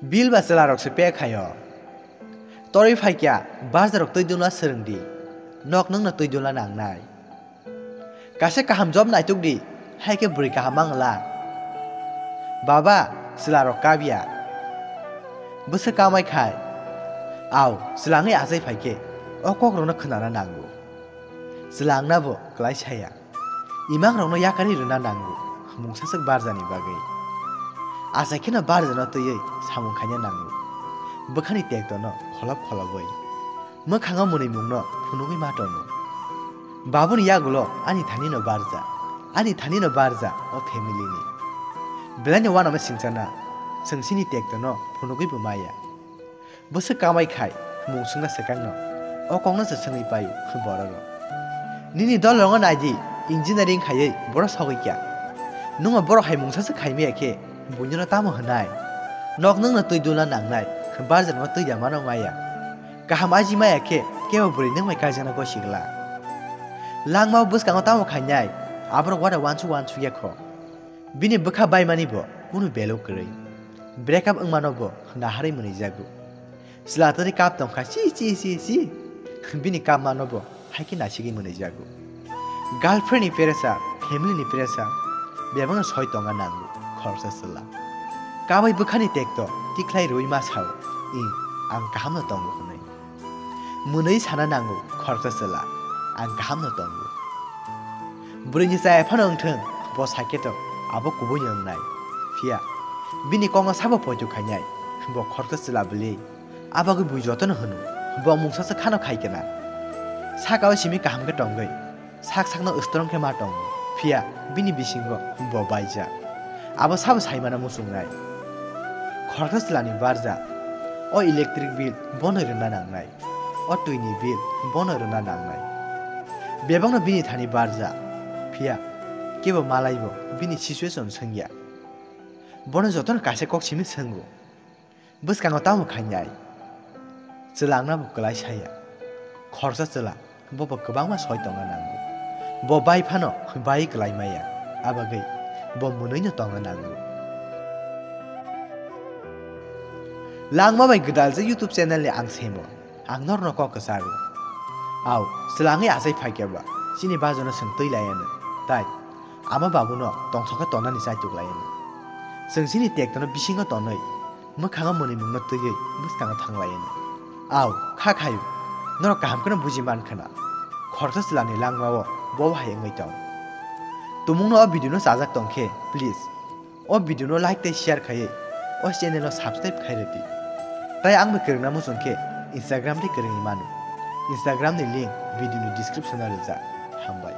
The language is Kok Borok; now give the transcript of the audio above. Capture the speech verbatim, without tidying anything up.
Bill ba chwlarok se pek hai o. Torwi phaikya, barjarok twi dula swrwng di. Nok nwngno twi dula nangnai. Kaisa kaham job naituk di, hai khe bwrwi kaham mang la. Baba, chwlarok kap ya. Bwswk kamai khai. Au, chwla wngwi achai phai khe, o kokrokno khwnana nango. Chwla wngna bo klai saya. Imangrokno yakarwi rwna nango, mungsaswk barjani bagwi. Achai kheno barjano twiwi samung khaina nango. Bwkhani tektono kholop kholobwi. Mwkhango mwnwimungno phunugwi ma tongo. Babuni yagulo ani thanino barja, ani thanino barja o family ni. Belaino uanama singchana, chwng chini tektono phunugwi bo maya. Bwswk kamai khai, mungsungna swkangno. O kokno se swngwi paio, bororok. Nini dolrokno nai di, engineering khaiwi borok sogwi kya. Nwngbo borok hai mungsaswk khai maya khe, buinono tamo hwnai? Nok nwngno twi dulna nangnai, barjarno twi da mano maya. Kaham aji maya khe, kebo bwrwi nwng bai kaijakna gosi glak. Langmao bwskango tamo khainai, aborok uada uansuk uansuk ya kho. Bini bwkha baimani bo kunu belo kwrwi. Break up wngmano bo naharwi mwnwi jago. Chwla tari kap tongkha, si, si, si, si. Bini kapmano bo hai khe nasigwi mwnwi jago. Girlfriend ni pressure, family ni pressure, bebakno soi tonga nango khoroksa chwla. Kabai bwkhani tekto tikhlai rwui ma sao, "Ih, ang kahamno tongo," hwnwi. Mwnwi sana nango khoroksa chwla, "Ang kahamno tongo." Bwrwini chaya phano wngthwng, bo sakhe to abo kubuino wngnai. Phiya bini kokno sabo poito khainai, bo khoroksa chwla bwli. Abagwi bui jotono hwno, bo mungsaswk khano khai kena. Sakao simi kaham khe tongwi, sak sakno strong khe ma tongo, phiya bini bisingo bo baijak. Abo sabo saimano muchungnai. Khoroksa chwlani barja, o electric bill bono rwna nangnai, o twini bill bono rwna nangnai. Bebakno bini thani barja, phiya kebo malaibo bini situation swngya. Bono jotono kaisa kok simi swngo. Bwskango tamo khainai? Chwla wngna bo kwlai saya. Khoroksa chwla, bo bo kwbangma soi tongna nango. Bo bai phano bai kwlai maya, abagwi bo mwnwino tongna nango. Langma bai gwdal je YouTube channel ni ang semo, ang norno kok kwcharo. Au, chwla wngwi achai phaikya ba, chini bajono chwng twi laiano, tai ama babuno tongthok khe tonani chaituk laiano. Chwng chini tektono bisingo tonwi, mwkhango mwnwimungno twiwi bwskango thang laiano. Au, kha khaio, norok kaham kheno buji man khwna. Khoroksa chwlani langmao bo hai wngwi tong. Tumungno o video no chajak tong khe, please, o video no like tei share khaiwi o channel no subscribe khai rwdi. Tai ang bai kwrwngna muchung khe Instagram tei kwrwngwi mano. Instagram ni link video ni description o rijak. Hambai.